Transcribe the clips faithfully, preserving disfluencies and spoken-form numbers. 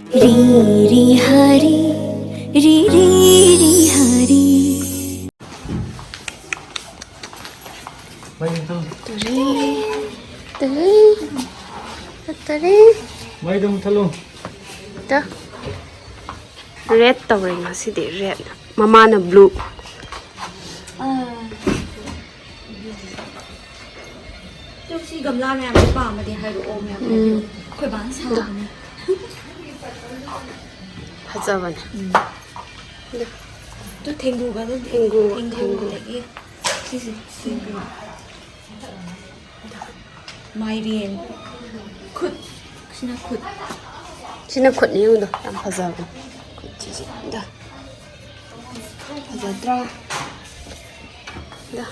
ꯔꯤ ꯔꯤ ꯍꯔꯤ, ꯔꯤ ꯔꯤ ꯔꯤ ꯍꯔꯤ꯫ ꯃꯩ ꯑꯗꯨꯝ ꯇꯔꯤ, ꯇꯔꯤ, ꯇꯔꯤ꯫ ꯃꯩꯗꯣ ꯃꯨꯊꯠꯂꯣ꯫ ꯇ꯫ Red ꯇꯧꯔꯦ ꯉꯁꯤꯗꯤ, red꯫ ꯃꯃꯥꯅ blue꯫ ꯑꯥ꯫ ꯑꯗꯨ ꯁꯤ ꯒꯝꯂꯥ ꯃꯌꯥꯝꯁꯦ ꯄꯥꯝꯃꯗꯤ ꯍꯥꯏꯔꯛꯑꯣ ꯃꯌꯥꯝ꯫ ꯎꯝ꯫ ꯑꯩꯈꯣꯏ ꯕꯥꯅ ꯁꯥꯕꯅꯦ꯫ ꯐꯖꯕꯅꯦ꯫ ꯎꯝ꯫ ꯑꯗꯨ ꯊꯦꯡꯒꯨꯒ ꯑꯗꯨꯝ ꯊꯦꯡꯒꯨ, ꯊꯦꯡꯒꯨ꯫ ꯊꯦꯡꯒꯨꯗꯒꯤ ꯁꯤꯁꯦ ꯊꯦꯡꯒꯨ꯫ ꯃꯥꯏꯔꯦꯟ꯫ ꯈꯨꯠ꯫ ꯁꯤꯅ ꯈꯨꯠ꯫ ꯁꯤꯅ ꯈꯨꯠꯅꯤ, ꯌꯦꯡꯉꯨꯗꯣ꯫ ꯌꯥꯝ ꯐꯖꯕꯅꯦ꯫ ꯈꯨꯠꯁꯤꯁꯨ꯫ ꯗ꯫ ꯐꯖꯗ꯭ꯔꯥ? ꯗ꯫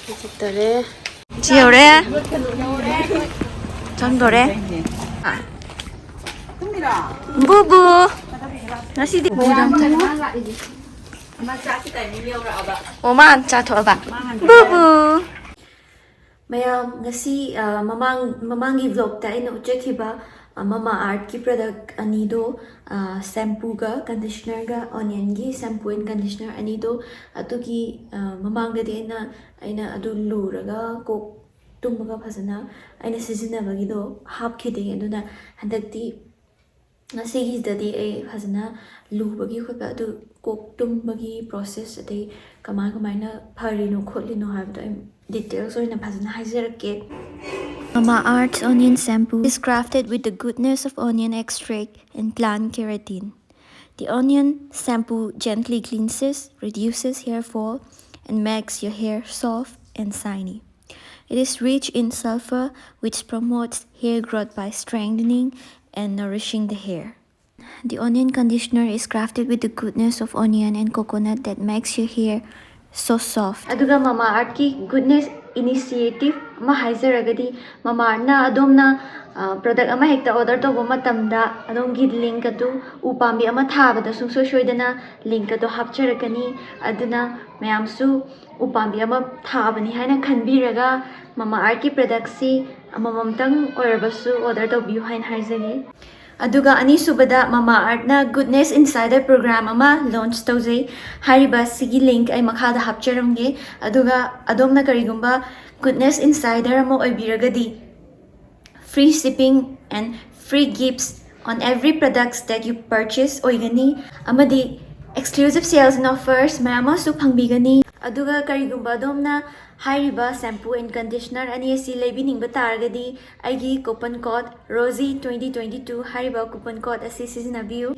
ꯐꯖꯗꯔꯦ꯫ ꯁꯤ ꯌꯧꯔꯦ꯫ ꯆꯪꯗꯣꯔꯦ꯫ ꯕꯨꯕꯨ꯫ ꯉꯁꯤꯗꯤ ꯃꯣꯏꯔꯥꯡ ꯆꯠꯂꯨ꯫ ꯑꯃ ꯆꯥꯛꯀꯤ timing ꯌꯧꯔꯛꯑꯕ꯫ ꯑꯣ, ꯃꯥ ꯍꯥꯟꯅ ꯆꯥꯊꯣꯛꯑꯕ꯫ ꯃꯥ ꯍꯥꯟꯅ ꯕꯨꯕꯨ꯫ ꯃꯌꯥꯝ, ꯉꯁꯤ, ꯑ, ꯃꯃꯥꯡ, ꯃꯃꯥꯡꯒꯤ vlogꯇ ꯑꯩꯅ ꯎꯠꯆꯈꯤꯕ, ꯑ, Mamaearthꯀꯤ product ꯑꯅꯤꯗꯣ, ꯑ, shampooꯒ conditionerꯒ, Onionꯒꯤ shampoo and conditioner ꯑꯅꯤꯗꯣ, ꯑꯗꯨꯒꯤ, ꯑ, ꯃꯃꯥꯡꯗꯗꯤ ꯑꯩꯅ, ꯑꯩꯅ ꯑꯗꯨ ꯂꯨꯔꯒ ꯀꯣꯛ ꯇꯨꯝꯕꯒ ꯐꯖꯅ ꯑꯩꯅ ꯁꯤꯖꯤꯟꯅꯕꯒꯤꯗꯣ ꯍꯥꯞꯈꯤꯗꯦ꯫ ꯑꯗꯨꯅ ꯍꯟꯗꯛꯇꯤ ꯉꯁꯤꯒꯤꯗꯗꯤ ꯑꯩ ꯐꯖꯅ ꯂꯨꯕꯒꯤ ꯈꯣꯠꯄ ꯑꯗꯨ, ꯀꯣꯛ ꯇꯨꯝꯕꯒꯤ process, ꯑꯗꯩ ꯀꯃꯥꯏ ꯀꯃꯥꯏꯅ ꯐꯔꯤꯅꯣ ꯈꯣꯠꯂꯤꯅꯣ ꯍꯥꯏꯕꯗꯣ ꯑꯩ details ꯑꯣꯏꯅ ꯐꯖꯅ ꯍꯥꯏꯖꯔꯛꯀꯦ꯫ Mamaearth's onion shampoo is crafted with the goodness of onion extract and plant keratin. The onion shampoo gently cleanses, reduces hair fall, and makes your hair soft and shiny. It is rich in sulfur, which promotes hair growth by strengthening and nourishing the hair. The onion conditioner is crafted with the goodness of onion and coconut that makes your hair so soft. ꯑꯗꯨꯒ Mamaearthꯀꯤ Goodness Initiative ꯑꯃ ꯍꯥꯏꯖꯔꯒꯗꯤ, Mamaearthꯅ ꯑꯗꯣꯝꯅ, ꯑ, product ꯑꯃ ꯍꯦꯛꯇ order ꯇꯧꯕ ꯃꯇꯝꯗ ꯑꯗꯣꯝꯒꯤ link ꯑꯗꯨ, ꯎ ꯄꯥꯝꯕꯤ ꯑꯃ ꯊꯥꯕꯗ ꯁꯨꯡꯁꯣꯏ ꯁꯣꯏꯗꯅ link ꯑꯗꯨ ꯍꯥꯞꯆꯔꯛꯀꯅꯤ꯫ ꯑꯗꯨꯅ ꯃꯌꯥꯝꯁꯨ ꯎ ꯄꯥꯝꯕꯤ ꯑꯃ ꯊꯥꯕꯅꯤ ꯍꯥꯏꯅ ꯈꯟꯕꯤꯔꯒ Mamaearthꯀꯤ productꯁꯤ ꯑꯃꯃꯝꯇꯪ ꯑꯣꯏꯔꯕꯁꯨ order ꯇꯧꯕꯤꯌꯨ ꯍꯥꯏꯅ ꯍꯥꯏꯖꯒꯦ꯫ ꯑꯗꯨꯒ ꯑꯅꯤꯁꯨꯕꯗ ꯃꯃꯥ ꯑꯥꯔꯠꯅ ꯒꯨꯗꯅꯦꯁ ꯏꯟꯁꯥꯏꯗꯔ ꯄ꯭ꯔꯣꯒ꯭ꯔꯥꯝ ꯑꯃ ꯂꯣꯟꯆ ꯇꯧꯖꯩ꯫ ꯍꯥꯏꯔꯤꯕ ꯁꯤꯒꯤ ꯂꯤꯡꯛ ꯑꯩ ꯃꯈꯥꯗ ꯍꯥꯞꯆꯔꯝꯒꯦ꯫ ꯑꯗꯨꯒ ꯑꯗꯣꯝꯅ ꯀꯔꯤꯒꯨꯝꯕ ꯒꯨꯗꯅꯦꯁ ꯏꯟꯁꯥꯏꯗꯔ ꯑꯃ ꯑꯣꯏꯕꯤꯔꯒꯗꯤ, free shipping and free gifts on every products that you purchase ꯑꯣꯏꯒꯅꯤ, ꯑꯃꯗꯤ exclusive sales and offers ꯃꯌꯥꯝ ꯑꯃꯁꯨ ꯐꯪꯕꯤꯒꯅꯤ꯫ ꯑꯗꯨꯒ ꯀꯔꯤꯒꯨꯝꯕ ꯑꯗꯣꯝꯅ ꯍꯥꯏꯔꯤꯕ shampoo and conditioner ꯑꯅꯤ ꯑꯁꯤ ꯂꯩꯕꯤꯅꯤꯡꯕ ꯇꯥꯔꯒꯗꯤ, ꯑꯩꯒꯤ coupon code Rosie twenty twenty two ꯍꯥꯏꯔꯤꯕ coupon code ꯑꯁꯤ ꯁꯤꯖꯤꯟꯅꯕꯤꯌꯨ꯫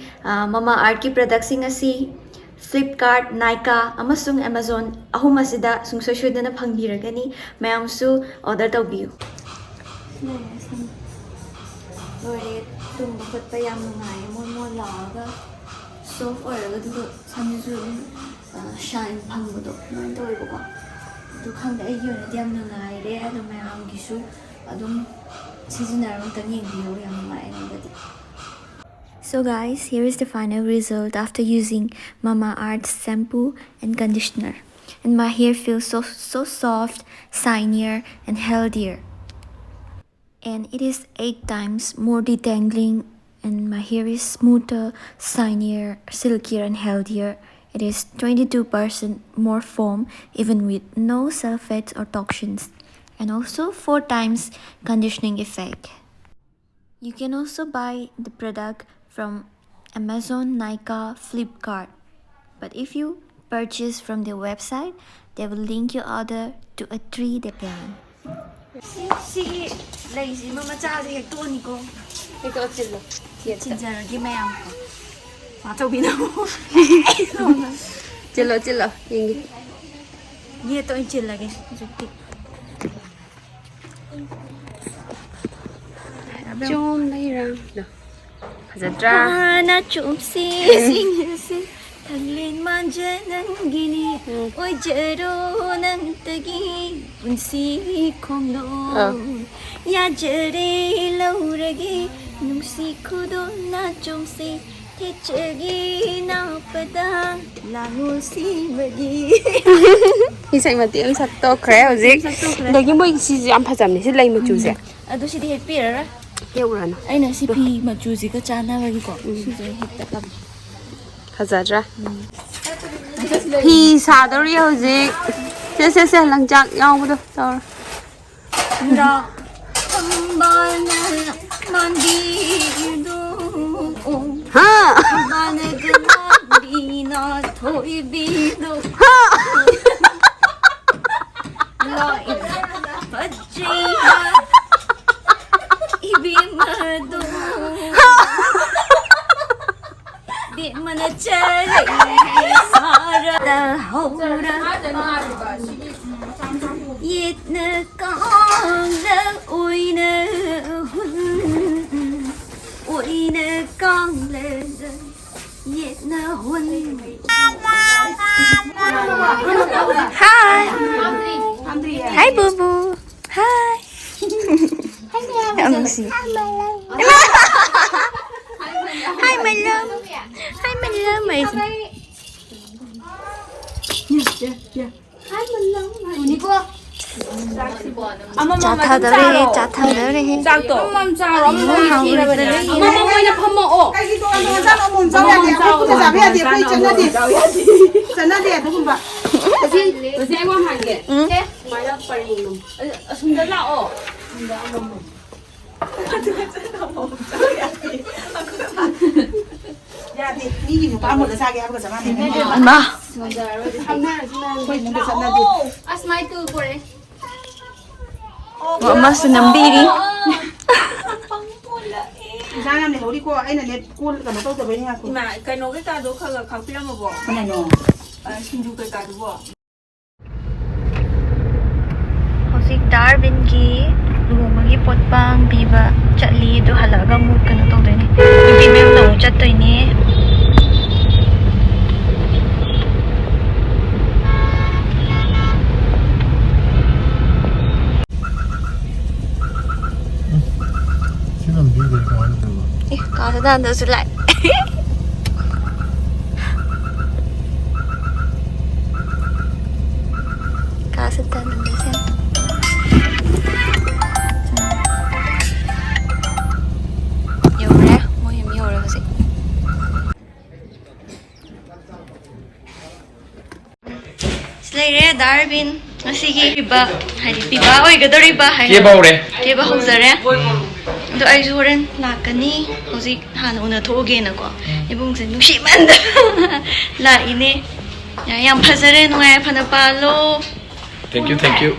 ꯃꯃꯥ ꯑꯥꯔꯠꯀꯤ ꯄ꯭ꯔꯗꯛꯁꯤꯡ ꯑꯁꯤ Flipkart, Nykaa ꯑꯃꯁꯨꯡ Amazon ꯑꯍꯨꯝ ꯑꯁꯤꯗ ꯁꯨꯡꯁꯣꯏ ꯁꯣꯏꯗꯅ ꯐꯪꯕꯤꯔꯒꯅꯤ꯫ ꯃꯌꯥꯝꯁꯨ order ꯇꯧꯕꯤꯌꯨ꯫ ꯂꯣꯏꯔꯦ, ꯁꯝ ꯂꯣꯏꯔꯦ꯫ ꯇꯨꯝꯕ ꯈꯣꯠꯄ ꯌꯥꯝ ꯅꯨꯡꯉꯥꯏꯌꯦ, ꯃꯣꯟ ꯃꯣꯟ ꯂꯥꯎꯔꯒ soft ꯑꯣꯏꯔꯒ, ꯑꯗꯨꯒ ꯁꯝꯁꯤꯁꯨ ꯑꯗꯨꯝ ꯁꯥꯏꯟ ꯐꯪꯕꯗꯣ ꯑꯗꯨꯃꯥꯏꯅ ꯇꯧꯋꯦꯕꯀꯣ꯫ ꯑꯗꯨ ꯈꯪꯗꯦ, ꯑꯩꯒꯤ ꯑꯣꯏꯅꯗꯤ ꯌꯥꯝ ꯅꯨꯡꯉꯥꯏꯔꯦ꯫ ꯑꯗꯣ ꯃꯌꯥꯝꯒꯤꯁꯨ ꯑꯗꯨꯝ ꯁꯤꯖꯤꯟꯅꯔꯒ ꯑꯝꯇꯪ ꯌꯦꯡꯕꯤꯌꯣ, ꯌꯥꯝ ꯅꯨꯡꯉꯥꯏ ꯑꯩꯉꯣꯟꯗꯗꯤ꯫ So guys, here is the final result after using Mama Earth shampoo and conditioner. And my hair feels so, so soft, shinier and healthier. And it is eight times more detangling, and my hair is smoother, shinier, silkier and healthier. It is twenty-two percent more foam, even with no sulfates or toxins. And also four times conditioning effect. You can also buy the product from Amazon, Nykaa, Flipkart. But if you purchase from their website, they will link your order to a three-day payment. ꯁꯤ, ꯁꯤꯒꯤ ꯂꯩꯁꯤꯃ ꯃꯆꯥꯁꯦ ꯍꯦꯛꯇꯣꯛꯑꯅꯤꯀꯣ꯫ ꯍꯦꯛꯇꯣꯛꯑꯣ, ꯆꯤꯜꯂꯣ꯫ ꯊꯤꯌꯦꯠꯇ꯫ ꯆꯤꯟꯖꯔꯒꯦ ꯃꯌꯥꯝ꯫ ꯃꯥꯆꯧꯕꯤꯅ ꯑꯃꯨꯛ ꯆꯤꯜꯂꯣ, ꯆꯤꯜꯂꯣ, ꯌꯦꯡꯒꯦ꯫ ꯌꯦꯠꯇ ꯑꯣꯏꯅ ꯆꯤꯜꯂꯒꯦ ꯍꯧꯖꯤꯛꯇꯤ꯫ ꯆꯣꯝ ꯂꯩꯔꯥꯡꯗꯣ ꯐꯖꯗ꯭ꯔꯥ? ꯍꯥꯟꯅ ꯆꯣꯝꯁꯤ ꯁꯤꯡꯁꯤ ꯊꯛꯂꯦꯟ ꯃꯥꯟꯖ ꯅꯪꯒꯤꯅꯤ꯫ ꯎꯝ꯫ ꯑꯣꯏꯖꯔꯣ ꯅꯪꯇꯒꯤ ꯄꯨꯟꯁꯤ ꯈꯣꯡꯂꯣ꯫ ꯑꯥ꯫ ꯌꯥꯖꯔꯦ ꯂꯧꯔꯒꯦ ꯅꯨꯡꯁꯤ ꯈꯨꯗꯣꯜ ꯅꯥꯆꯣꯝꯁꯤ ꯊꯦꯠꯆꯒꯦ ꯅꯥꯄꯗ ꯂꯥꯡꯉꯣꯜ ꯁꯤꯕꯒꯤ꯫ ꯏꯁꯩ ꯃꯇꯦꯛ ꯑꯃ ꯁꯛꯇꯣꯛꯈ꯭ꯔꯦ ꯍꯧꯖꯤꯛ꯫ ꯁꯛꯇꯣꯛꯈ꯭ꯔꯦ꯫ ꯑꯗꯒꯤ ꯃꯣꯏ ꯁꯤꯁꯨ ꯌꯥꯝ ꯐꯖꯕꯅꯦ, ꯁꯤ ꯂꯩ ꯃꯆꯨꯁꯦ꯫ ꯎꯝ꯫ ꯑꯗꯨ ꯁꯤꯗꯤ ꯍꯦꯛꯄꯤꯔꯔꯣꯏ꯫ ꯍꯦꯛꯎꯔꯅꯨ꯫ ꯑꯩꯅ ꯁꯤ ꯐꯤ ꯃꯆꯨꯁꯤꯒ ꯆꯥꯟꯅꯕꯒꯤꯀꯣ, ꯎꯝ꯫ ꯁꯤꯁꯦ ꯍꯦꯛꯇꯠꯂꯒꯦ꯫ ꯐꯖꯗ꯭ꯔꯥ? ꯎꯝ꯫ ꯐꯤ ꯁꯥꯗꯧꯔꯤ ꯍꯧꯖꯤꯛ꯫ ꯁꯦ, ꯁꯦ, ꯁꯦ, ꯂꯪꯆꯥꯛ ꯌꯥꯎꯕꯗꯣ ꯇꯧꯔꯣ꯫ ꯊꯝꯕꯥꯜꯅ ꯃꯥꯟꯕꯤꯗꯣ꯫ ꯍꯥ? ꯊꯝꯕꯥꯜꯅꯒ ꯃꯥꯟꯕꯤ ꯅꯥꯊꯣꯏꯕꯤꯗꯣ꯫ ꯍꯥ? ꯂꯥꯛꯏꯕ ꯐꯖꯩꯕ ꯏꯕꯦꯝꯃꯗꯣ꯫ ꯕꯦꯝꯃꯅ ꯆꯔꯩ ꯁꯥꯔꯗ ꯍꯧꯔ ꯌꯦꯠꯅ ꯀꯥꯡꯂ ꯑꯣꯏꯅ ꯍꯨꯟ ꯑꯣꯏꯅ ꯀꯥꯡꯂꯗ ꯌꯦꯠꯅ ꯍꯨꯟ꯫ Hi. Hi, boo boo. Hi. ꯌꯥꯝ ꯅꯨꯡꯁꯤ꯫ Hi, my love. Hi, my love. ꯍꯥꯏꯁꯦ꯫ ꯆꯥꯊꯗꯧꯔꯦꯍꯦ, ꯆꯥꯊꯗꯧꯔꯦꯍꯦ꯫ ꯆꯥꯛꯇꯣ ꯑꯃꯃꯝ ꯆꯥꯔꯣ, ꯑꯃꯃꯝ ꯍꯥꯎꯔꯦ꯫ ꯊꯤꯔꯕꯅꯦ꯫ ꯑꯃꯃꯝ ꯑꯣꯏꯅ ꯐꯝꯃꯛꯑꯣ꯫ ꯀꯩꯒꯤ ꯇꯣꯉꯥꯟ ꯇꯣꯉꯥꯟ ꯆꯥꯅꯣ? ꯑꯃꯃꯝ ꯆꯥꯎ ꯌꯥꯗꯦ꯫ ꯑꯩꯈꯣꯏ ꯄꯨꯟꯅ ꯆꯥꯕ ꯌꯥꯗꯦ꯫ ꯑꯩꯈꯣꯏ ꯆꯠꯅꯗꯦ꯫ ꯆꯠꯅꯗꯦ ꯑꯗꯨꯒꯨꯝꯕ꯫ ꯍꯧꯖꯤꯛ, ꯍꯧꯖꯤꯛ ꯑꯩ ꯋꯥ ꯑꯃ ꯍꯥꯏꯒꯦ꯫ ꯎꯝ꯫ ꯁꯦ, ꯁꯨꯃꯥꯏꯅ ꯄꯔꯦꯡ ꯑꯃ꯫ ꯑꯁꯨꯝꯗ ꯂꯥꯛꯑꯣ꯫ ꯌꯥꯗꯦ꯫ ꯃꯤꯒꯤ ꯅꯨꯄꯥ ꯃꯨꯜꯂ ꯆꯥꯒꯦ ꯍꯥꯏꯕꯒ ꯆꯞ ꯃꯥꯟꯅꯩ꯫ ꯏꯃꯥ꯫ ꯑꯩꯈꯣꯏ ꯏꯃꯨꯡꯗ ꯆꯠꯅꯗꯦ꯫ ꯑꯁ, ꯃꯥꯏ ꯇꯨ ꯄꯨꯔꯛꯑꯦ꯫ ꯑꯣ, ꯑꯃꯁꯨ ꯅꯝꯕꯤꯔꯤ꯫ ꯏꯟꯁꯥꯡ ꯌꯥꯝ ꯂꯩꯍꯧꯔꯤꯀꯣ꯫ ꯑꯩꯅꯅꯦ ꯀꯣꯜ ꯀꯩꯅꯣ ꯇꯧꯗꯕꯩꯅꯦ꯫ ꯉꯥꯏꯈꯣ꯫ ꯏꯃꯥ, ꯀꯩꯅꯣ ꯀꯩꯀꯥꯗꯣ ꯈꯔ ꯈꯔ ꯈꯥꯛꯄꯤꯔꯝꯃꯕꯣ? ꯀꯅꯥꯅꯣ? ꯑ, ꯁꯤꯡꯖꯨ ꯀꯩꯀꯥꯗꯨꯕꯣ? ꯍꯧꯖꯤꯛ ꯗꯥ ꯑꯔꯕꯤꯟꯒꯤ ꯂꯨꯍꯣꯡꯕꯒꯤ ꯄꯣꯠꯄꯥꯡ ꯄꯤꯕ ꯆꯠꯂꯤ꯫ ꯑꯗꯨ ꯍꯜꯂꯛꯑꯒ ꯑꯃꯨꯛ ꯀꯩꯅꯣ ꯇꯧꯗꯣꯏꯅꯦ, ꯅꯨꯄꯤ ꯃꯌꯨꯝꯗ ꯑꯃꯨꯛ ꯆꯠꯇꯣꯏꯅꯦ꯫ ꯁꯤ ꯂꯝꯕꯤꯗꯩ ꯀꯃꯥꯏꯅ ꯇꯧꯕ? ꯑꯦ, ꯀꯥꯁꯦ ꯗꯥꯟꯗꯁꯨ ꯂꯥꯛꯑꯦ꯫ ꯀꯥꯁꯦ ꯗꯥꯟꯗꯁꯦ꯫ ꯗꯥ ꯑꯔꯕꯤꯟ, ꯉꯁꯤꯒꯤ ꯄꯤꯕ, ꯍꯥꯏꯗꯤ ꯄꯤꯕ ꯑꯣꯏꯒꯗꯧꯔꯤꯕ ꯍꯥꯏ-, ꯀꯦꯕ ꯍꯧꯖꯔꯦ꯫ ꯑꯗꯣ ꯑꯩꯁꯨ ꯍꯣꯔꯦꯟ ꯂꯥꯛꯀꯅꯤ꯫ ꯍꯧꯖꯤꯛ ꯍꯥꯟꯅ ꯎꯅꯊꯣꯛꯎꯒꯦꯅꯀꯣ꯫ ꯏꯕꯨꯡꯁꯦ ꯅꯨꯡꯁꯤꯃꯟꯗꯅ ꯂꯥꯛꯏꯅꯦ꯫ ꯌꯥ-, ꯌꯥꯝ ꯐꯖꯔꯦ, ꯅꯨꯡꯉꯥꯏ ꯌꯥꯏꯐꯅ ꯄꯥꯜꯂꯣ꯫ Thank you, thank you.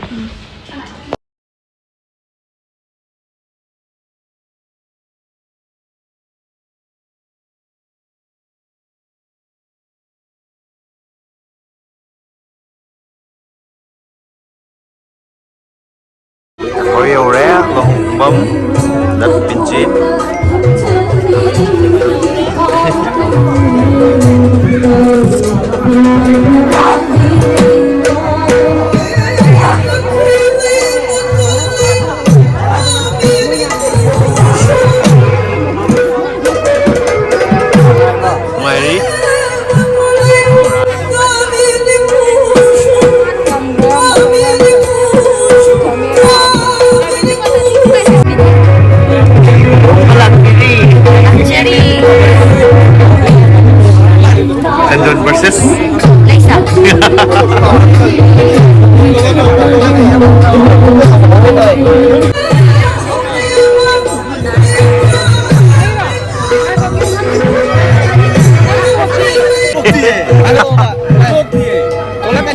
ꯑꯩꯈꯣꯏ ꯌꯧꯔꯦ ꯂꯨꯍꯣꯡꯐꯝ ꯗ ꯄꯤꯟꯆꯤ꯫ ꯅꯨꯡꯉꯥꯏꯔꯤ꯫ ꯆꯟꯗꯣꯟ versus ꯂꯩꯁꯥ꯫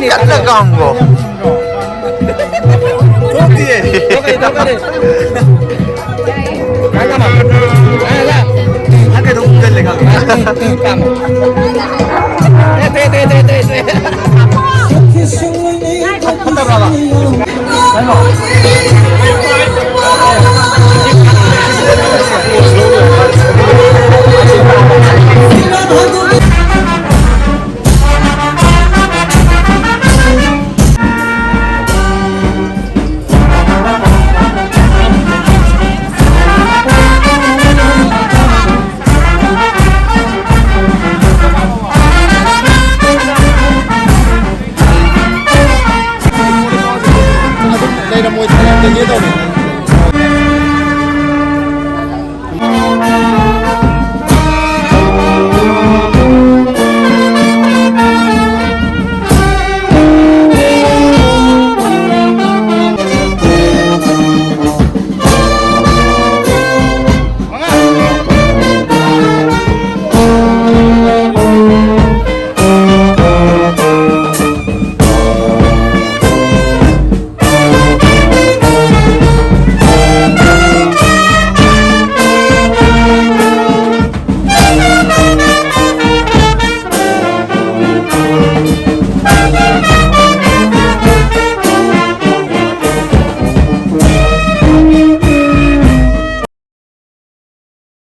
ꯀꯟꯅ ꯀꯥꯝꯈꯣ꯫